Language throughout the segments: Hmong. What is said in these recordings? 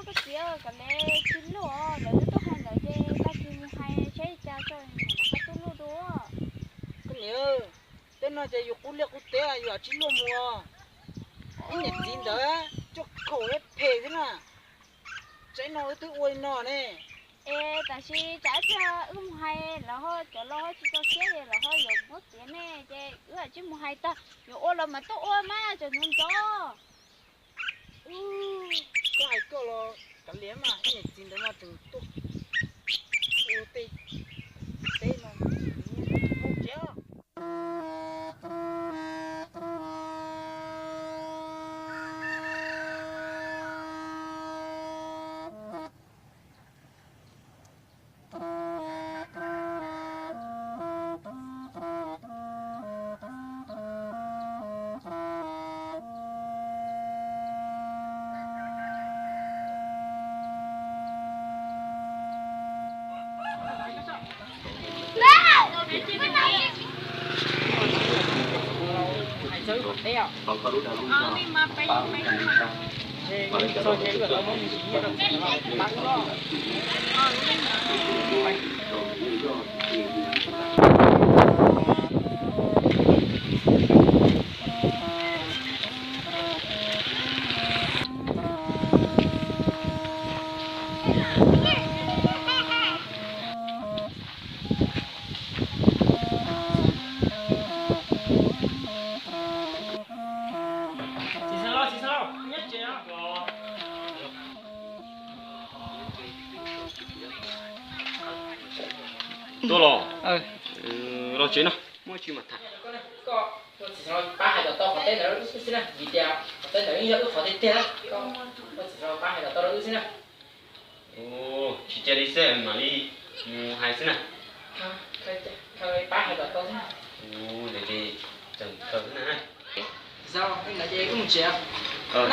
Koj txiv, kav liam tsis luaj, lawv twb tuaj hais ntawd ces tag kis mus hais saib li cas tso mam rov qab tuaj luaj dua. Koj niam, tej no ces yus qub liaj qub teb yus tsis luaj mus. Ib niam txiv ntawd coj khaum thiab phem thiab na. Tsaib no wb twb ua li no ne. Es tam sim tsam ib pliag wb mus hais lawv ho cov laus ho tsis tso siab es lawv ho yuav muab txiav nej ces wb tsis mus hais tag, yuav ua los mas tuaj ua mas tseem ntxov ntxov. Koj hais koj los kav liam mas, ib niam txiv ntawd mas tseem tuaj ua tej teb no muaj tsev. Tuaj los, los tsev no, muaj tsis mas tham. Koj txiv xeev laus pab hais kom tau qhov teb ntawd rau wb xwb na, vim tias qhov teb ntawd yeej yog wb qhov tiag tiag na. Koj txiv xeev laus pab hais kom tau rau wb xwb na. Tsis cia li xwb mam li mus hais xwb na. Pab hais kom tau xwb. Ntawd ces tseem kawg xwb na. Xeev laus, ntawd ces wb mus tsev. Koj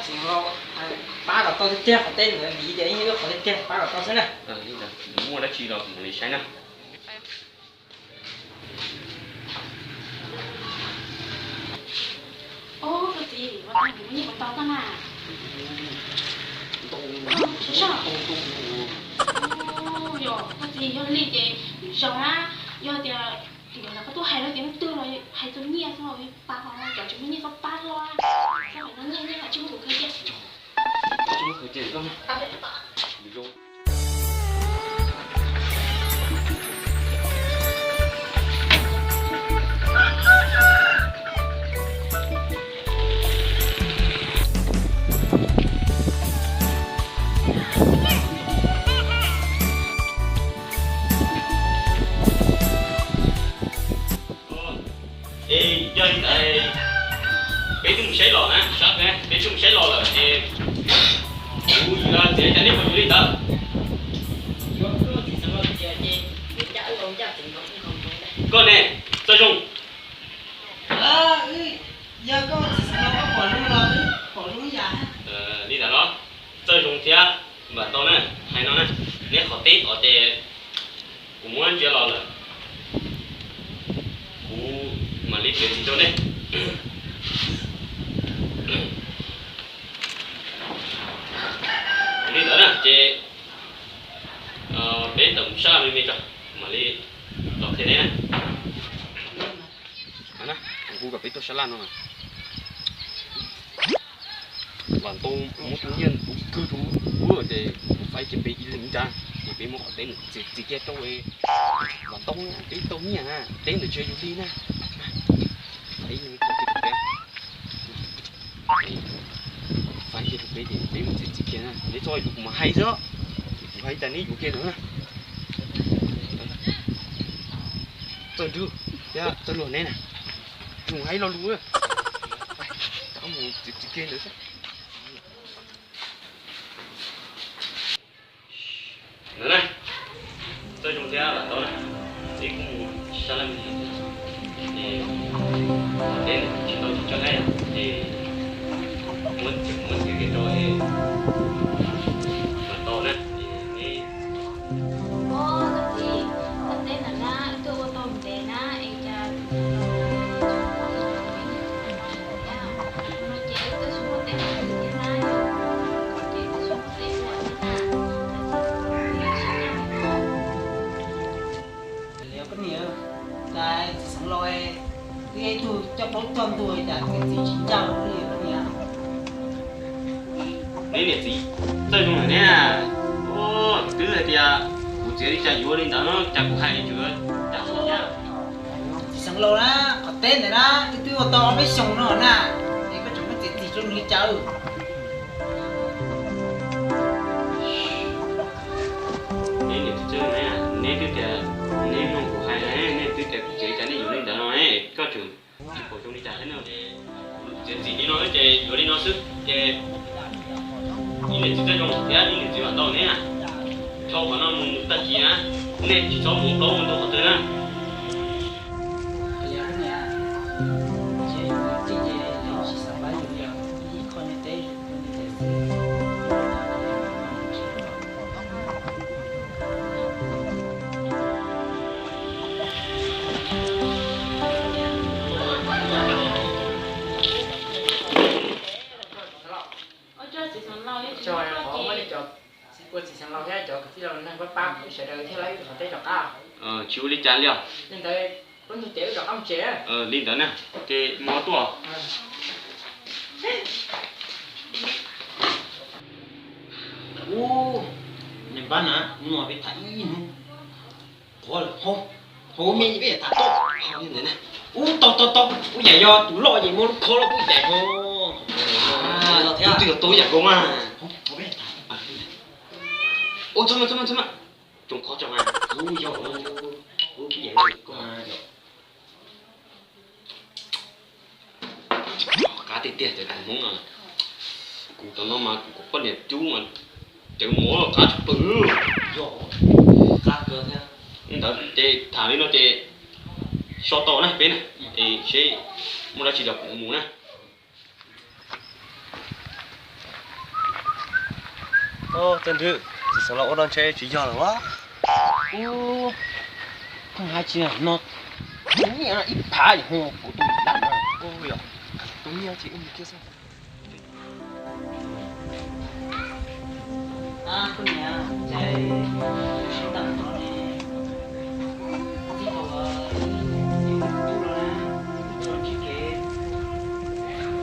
txiv xeev laus pab kom tau tiag tiag qhov teb ntawd, vim tias yeej yog wb qhov tiag tiag, pab kom tau xwb na. Muaj dab tsi los kuv mam li saib na. Ub, koj txiv, ua tau kuv muaj nyiaj puas tau koj na? Yog, koj txiv, yog li ces zaum na, yog tias nkawd lam koj tuaj hais los tias leej twg los hais txog nyiaj xwb los pab ho, cov tsis muaj nyiaj koj pab los. Koj pab no nyiaj nyiaj tsis muaj kuv khaws cia. Es yog li ntawd, peb twb mus saib los na, peb twb mus saib los lawm es kuv yuav txiav cas nej puas yuav li ntawd. Koj ne, Txawj Zoo. Yog koj txiv xeev laus koj pom zoo los wb pom zoo ib yam. Li ntawd los, Txawj Zoo thiab Vam Tau na, hais no na, neb qhov teb tod ces kuv muab ntsia los lawm, kuv mam li piav txiv rau nej. Li ntawd na ces peb tawm mus sab laj me me tso, mam li los qhia neb na. Kuv hu kom peb tuaj sab laj no. Vam Tau muab tus nyiaj tus kawg rau kuv ces kuv faib kiag peb ib leeg ib nrab, ces peb muab qhov teb ntawd txiav kiag rau Vam Tau, peb tau nyiaj na, teb ntawd tsis yog yus li na. Faib kiag rau peb ces peb mus txiav txiv kiag na, neb txhob ib tus kuv mam hais xwb, kuv hais tas neb yuav kiag ntawd na. Txawj Nrug thiab Txawj Luag neb na, mus hais lo lus na. Mus txiav txiv kiag ntawd xwb. Ntawd na, Txawj Zoo thiab Vam Tau na, peb kuj mus sab laj me ntsis, ces teb tsis tau tsis tso nqaij ces muab txiav kiag rau Vam Tau na, ces neb. Ov, koj txiv, qhov teb ntawd na wb twb ua tau ntev na es cas tus no ces wb twb tsis muaj teb hais tiag na, ces wb twb tsis muaj teb Txiv tsis ncaj li niam. Neb niam txiv txawj zoo lawm ne. Twb hais tias kuv txiv li cas yuav li ntawd no, cas kuv hais li cas. Txiv xeev laus na, qhov teb ntawd na, wb twb ua tau ob peb xyoos no na, es koj tseem muab txiav txim rau nws li cas? Neb niam txiv txawj ne, neb twb tias, neb mloog kuv hais ne, neb twb tias kuv txiv li cas nej yuav li ntawd no, koj tseem tsis pom zoo li cas thiab no. Txiav txim li no ces yuav li no xwb ces ib niam txiv txawj zoo thiab ib niam txiv vam ntau ne. Dhau qhov no mus tag kis na, nej tsis txhob mus plaub mus ntug qhov twg na. Ua txiv xeev laus thiab cov kwv tij neeg pab pab sawv daws thiaj li wb qhov teb rov qab. Tsis ua li cas li os. Li ntawd, li ntawd na, ces mus tuaj. Ub, niam npab na, hnub no peb tham ib hnub qhuav lawm, ho ua me peb tham tau. Ub, tau tau tau, ub, yam yog tus loj ces muaj lub khob loj kuj yam ho. Tus twg los tau yam nkaus mas. Ub, txhob mas, txhob mas, txhob mas, tsoom qhov tsoom mas. Ub, yog, ub, yam yog koj mas yog. Qab tiag tiag cov tus Hmoob no. Kuv cov no mas kuv poj niam cub mas cawv mov qab tshaj plaws. Yog, qab kawg thiab. Ntawd ces tham li no ces so tau na peb na, es seb muaj dab tsi los kuv mus na. Txiv xeev laus ua no ntshe tsis yog lawm as. Ub, pheej hais tsis no, tus nyiaj ib phav yog kuv tus dab no, tus nyiaj ces wb mus kiag xwb. Koj niam, ces sib tag no ne, txij thaum yus tub los na, tsuas ntsib kev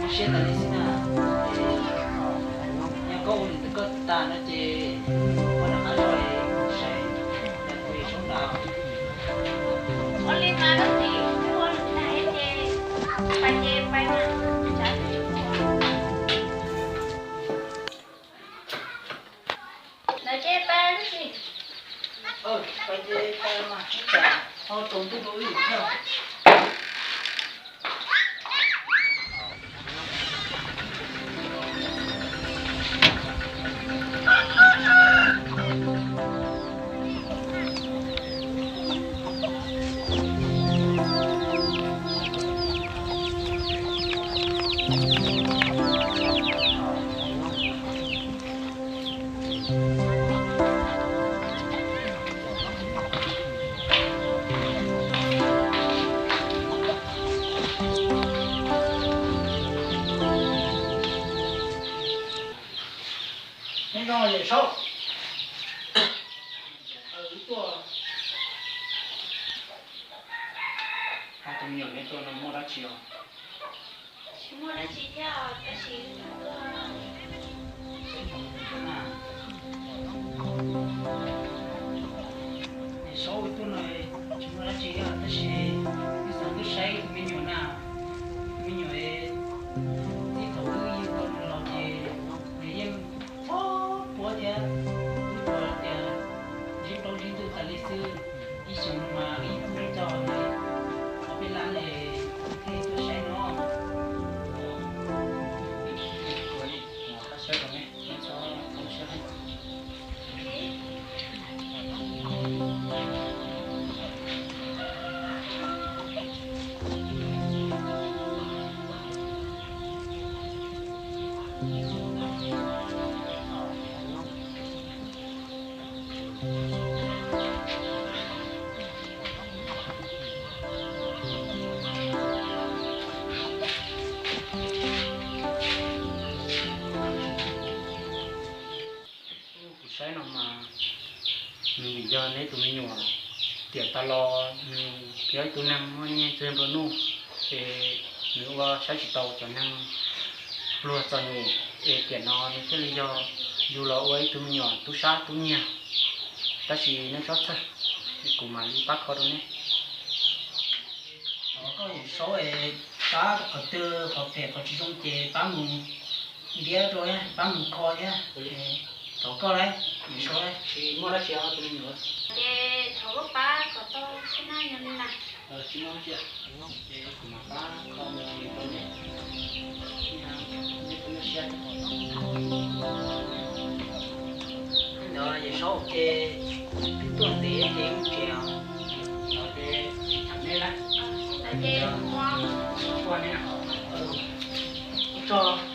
mob siab tas li xwb na. Ces yog koj ua li ntawd koj tag no ces ua nram qab zos es saib, saib ua li mas koj txiv, twb ua lwm daim ces pais ces pais mas, tsav twg tsis muaj. Lawv ces pais txiv. Pais ces pais mas, ho tsaus ntuj rau wb thiab. Nyob zoo yawm saub. Wb tuaj. Tus me nyuam neb tuaj no muaj dab tsi os? Tsis muaj dab tsi thiab, tab sis yawm saub, wb tuaj no tsis muaj dab tsi thiab, tab sis wb xav tuaj saib tus me nyuam na. Tus me nyuam txij thaum wb yug tau nws los ces nws yeej txhob puab thiab, wb tsuas tias ntsib plaub ntsib ntug tas li xwb. Ib xyoos no mas wb yeej pub coj li ob peb lab li thiaj tuaj saib no. Kuv saib no mas nws vim yog neb tus me nyuam tiam tas los nws yog ib tug neeg muaj nyiaj txiag nplua nuj, ces Nws ua saib tsis tau cov neeg pluag txom nyem es tiam no nws thiaj li yog yus los ua ib tug me nyuam tub sab tub nyiag. Tab sis nej txhob txhawj, kuv mam li pab kho rau nej. Thov koj Yawm Saub es pab qhov twg qhov phem qhov tsis zoo ces pab mus ntiab rau, pab mus kho thiab. Thov koj lauj, Yawm Saub. Tsis muaj dab tsi os tus me nyuam. Ces thov koj pab kom tau xwb na, yog li na. Tsis muaj dab tsi, ces kuv mam pab kho mus rau nej. Ntawd Yawm Saub ces tuaj ntev ces mus tsev os. Ces tham neb lawm. Ces ua ne, ua tso.